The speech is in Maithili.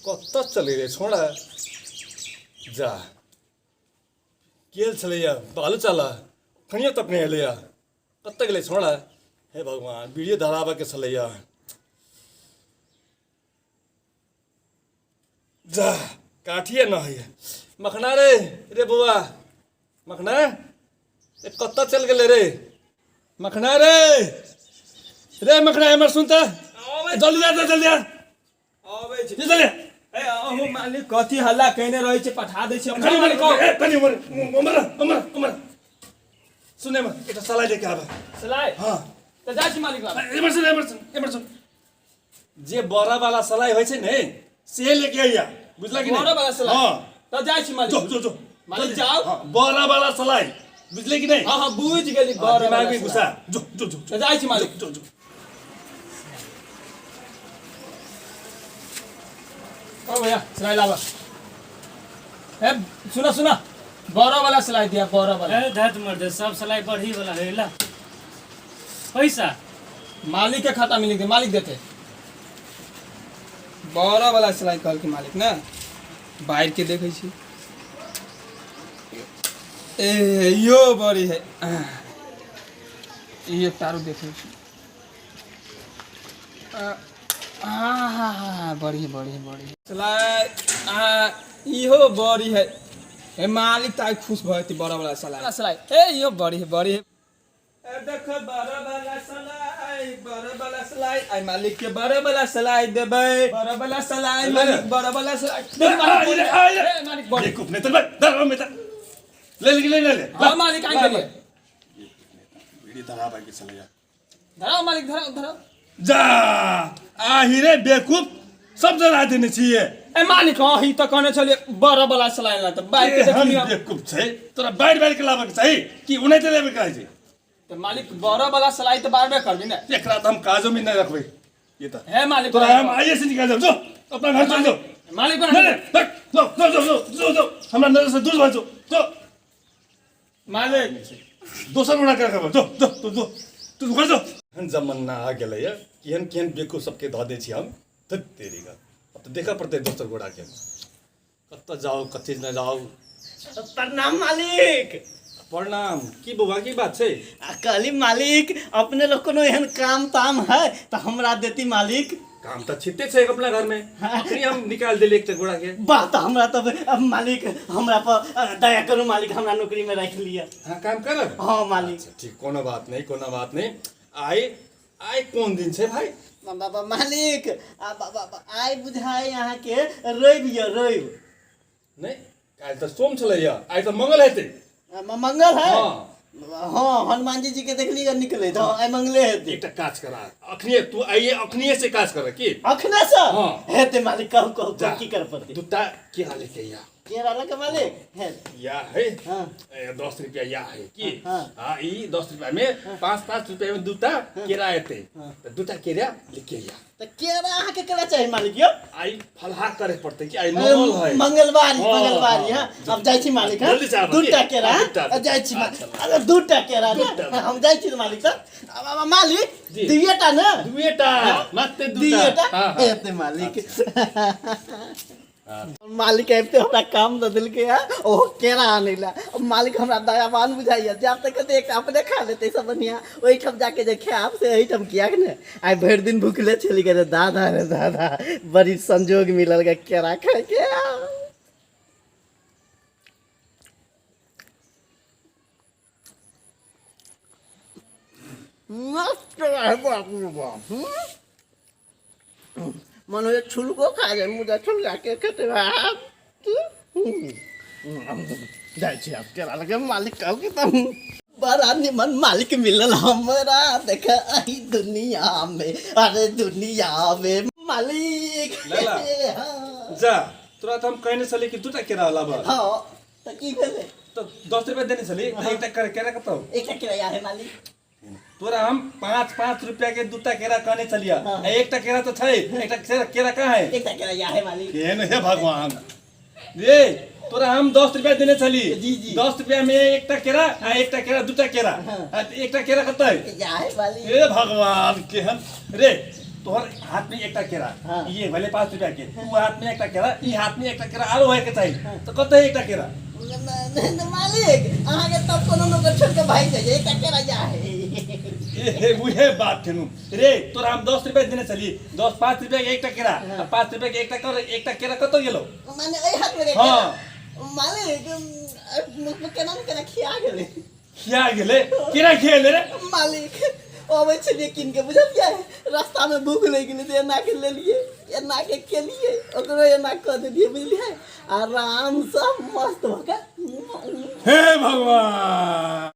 कतऽ चलै रे छोड़ा जा गेल छलैया बालू चला कनियो तक नहि एलैया कतऽ गेलै छोड़ा हे भगवान बीड़ियो धराबऽके छलैया जा काठिए न होइए मखना रे रे बौआ मखना ए कतऽ चलि गेलै रे मखना रे रे मखना एमहर सुन तऽ जल्दी आ जल्दी आ अबै छी जल्दी ए अहूँ मालिक कथी हल्ला केने रहै छै पठा दै छी अपना कनी मालिक ए कनी उमर उमर उमर उमर सुने एमहर एकटा सलाह लेके आबे सलाइ हाँ तऽ जाइ छी मालिक लग एमहर सुन एमहर सुन एमहर सुन जे बड़ा वाला सलाइ होइ छै ने से लेके अइया बुझला कि नहीं बड़ा वाला सलाइ? हाँ तऽ जाइ छी मालिक जो जो जो मालिक जल्दी। जाओ। हाँ, बड़ा वाला सलाइ बुझले कि नहीं हाँ हाँ बुझि गेली हाँ, बड़ा दिमाग वाला में सलाइ। घुसा जो जो जो तऽ जाइ छी मालिक जो जो ओ भैया सिलाई लाबा ए सुना सुना बड़ा वाला सिलाई दिया बड़ा वाला ए धत मर्दे सब सलाई बढ़ी वाला है ला पैसा मालिक के खाता में लिख दे मालिक देते बड़ा वाला सिलाई कहल के मालिक ना बाहर के देखै छी ए यो बड़ी है ई एक तारो देखै छी हाँ हाँ हाँ बड़ी है बड़ी है बड़ी है सलाई आ इहो बड़ी है ए मालिक तऽ आइ खुश भऽ जेतै बड़ा बड़ा सलाई सलाई ए इहो बड़ी है बड़ी है ए देख बड़ा वाला सलाई बड़ा वाला सलाई आई मालिक के बड़ा वाला सलाई देबै बड़ा वाला सलाई मालिक बड़ा वाला सलाई देख मालिक आइ रे, आइ रे। ए, मालिक बड़ी बेवकूफ नहीं तो भाई दर में ले ले ले ले ले हाँ मालिक आइ गेलियै बीड़ी धरा भाई के चले जा धराओ मालिक धराओ धराओ जा आही रे बेवकूफ सब जरा देने छियै ए मालिक अही तऽ कहने छलियै बड़ा वाला सलाई ला तऽ बाइक के एहन देखलियै बेवकूफ छै तोरा बाढ़ि बाढ़ि के लाबक चाही कि ओनाहिते लेबे के छै तऽ मालिक बड़ा वाला सलाई तऽ बारबे करबी ने एकरा तऽ हम काजो में नहि रखबै ये तऽ हे मालिक तोरा हम आइए से निकाल जाओ जो अपना घर चल जाओ मालिक नहीं नहीं भाग, जो जो जो जो जो जो हमरा नजर से दूर भऽ जो जो मालिक दोसर उड़ा कर जो जो तू जो तू घर जो एहन जमाना आ गेलैए केहन केहन बेवकूफ सबके धऽ दै छी हम धत् तेरी का अब तऽ देखऽ पड़तै दोसर गोड़ाके कतऽ जाउ कथी नहि जाउ प्रणाम मालिक प्रणाम की बौआ की बात छै आ कहली मालिक अपने लोग कोनो एहन काम ताम है तऽ हमरा देती मालिक काम तऽ छिते छै अपना घर में अखनी हम निकाल देली एकटा गोड़ा के वाह तऽ हमरा तब अब मालिक हमरा पर दया करू मालिक हमरा नौकरी में राखि लिअ हाँ काम करब हाँ मालिक अच्छा ठीक कोनो बात नहीं कोनो बात नहीं आइ आइ कोन दिन छै भाई बाबा मालिक आ बाबा आइ बुझाइ अहाँके रवि यऽ रवि नहि काल्हि तऽ सोम छलैया आइ तऽ मंगल हेतै मंगल है हाँ। हाँ हनुमान जी जी के देखली निकले तऽ आइ मंगले हेतै एकटा काज करा अखनिए तू आइए अखनिए से काज कर की अखने से हाँ। हेतै मालिक कहू कहू जा। कहू की कर पड़तै दूटा केरा लेके अइया केरा लऽ के मालिक हे या है हाँ। ए, 10 रुपया या है की हाँ। हाँ ई 10 रुपया में 5 5 रुपया में दूटा केरा एतै तऽ दूटा केरा लेके अइया तऽ केरा अहाँके केना चाही मालिक यौ आइ फलहार करे पड़तै कि आइ मंगल है मंगलवारी हाँ, मंगलवारी हाँ। हाँ अब जाइ छी मालिक हाँ जल्दी से आबऽ, दूटा की? केरा हाँ, दूटा, अब जाइ छी अच्छा, अरे दूटा केरा ने दूटा। हम जाइ छी मालिक सर अब अब मालिक जी। दुइएटा ने दुएटा मात्र दूटा दुइएटा हाँ, हाँ। एते मालिक मालिक आबिते हमरा काम दऽ देलकै है ओहो केरा आनै लए अब मालिक हमरा दयावान बुझाइया जायब तऽ कहतै एकटा अपने खा लेतै सब बढ़िआँ ओहिठाम जाके जे खायब से एहिठाम किएक ने आइ भरि दिन भुखले छली गे रे दादा रे दादा बड़ी संजोग मिलल गे केरा खायके मस्त रहै बाप रे बाप हम्म? मन होइए छुलको खा जाए मुदा छुलका के खेतै भात जाइ छी आब केरा लगे मालिक कहू कि तब बड़ा निमन मालिक मिलल हमरा देख एहि दुनिया में अरे दुनिया में मालिक लैला। हाँ जा तोरा तऽ हम कहने छली कि दूटा केरा लाबऽ हाँ तऽ की भेलै तऽ 10 रुपया देने छली तऽ एकटा केरा कतऽ एकटा किराया है मालिक तोरा हम 5 5 रुपया के दूटा केरा कहने छलियै आ एकटा केरा तऽ छै एकटा केरा केरा कहाँ है एकटा केरा है मालिक केहन हे भगवान रे तोरा हम 10 रुपया देने छली जी, जी। 10 रुपया में एकटा केरा आ एकटा केरा दूटा केरा आ तऽ एकटा केरा कतऽ है या है मालिक हे भगवान केहन रे तोहर हाथ में एकटा केरा, हाँ। ये भले 5 रुपया के, तू हाथ में एकटा केरा, ई हाथ में एकटा केरा आरो होय के चाही, तऽ कतऽ है एकटा केरा? मालिक, अहाँके तब कोनो नौकर छोड़ के भागि जाइए, एकटा केरा जा है। ए हे, उहे बात छेनु रे। तोरा हम 10 रुपया देने छली, 10 5 रुपया के एकटा केरा आ 5 रुपया के एकटा कर, एकटा केरा कतऽ गेलो? माने एहि हाथ में? हाँ। मालिक, केना ने केना खिया गेलै। खिया गेलै? केना खिएले रे? मालिक, अबै छलियै कीन के, बुझलियै, रास्ता में भूख लागि गेलै तऽ एना के लेलियै, एना के केलियै, ओकरो एना कऽ देलियै, बुझलियै, आरामसँ मस्त भऽ के। हे भगवान!